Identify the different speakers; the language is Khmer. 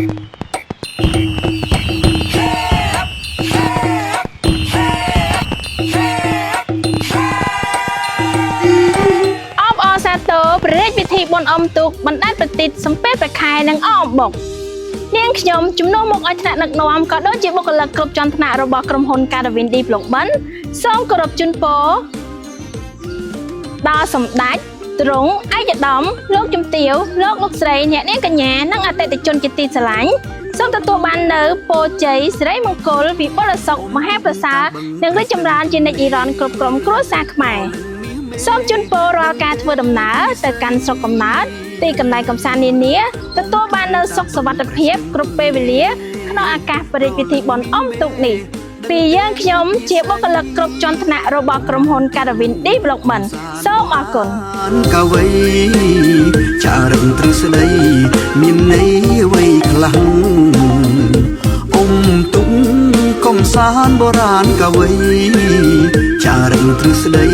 Speaker 1: អបអរសាទរព្រះរាជពិធីបុណ្យអុំទូកបណ្ដែតប្រទីបសំពេតព្រះខែនិងអអំបុកនាងខ្ញុំជំនួសមុខឲ្យថ្នាក់ដឹកនាំក៏ដូចជាបុគ្គលិកគ្រប់ជាន់ថ្នាក់របស់ក្រុមហ៊ុន Caravin Development សូមគោរពជូនពរដល់សម្ដេចទ្រង់ឯកឧត្តមលោកជំទាវលោកលោកស្រីអ្នកនាងកញ្ញានិងអតិថិជនជាទីស្រឡាញ់សូមទទួលបាននូវពរជ័យសិរីមង្គលវិបុលសុខមហាប្រសើរនិងរីកចម្រើនជានិច្ចនិរន្តរ៍គ្រប់ក្រុមគ្រួសារខ្មែរ សូមជូនពររាល់ការធ្វើដំណើរទៅកាន់ស្រុកកំណើតទីកន្លែងកម្សាន្តនានាទទួលបាននូវសុខសុវត្ថិភាពគ្រប់ពេលវេលាក្នុងឱកាសព្រះរាជពិធីបុណ្យអុំទូកនេះពីយើងខ្ញុំជាបុគ្គលិកគ្រប់ជាន់ថ្នាក់របស់ក្រុមហ៊ុន Caravin Development សូមអរគុណ
Speaker 2: កវីចារឹកទ្រឹស្ដីមានន័យអ្វីខ្លះអុំទុំកំសានបុរាណកវីចារឹកទ្រឹស្ដី។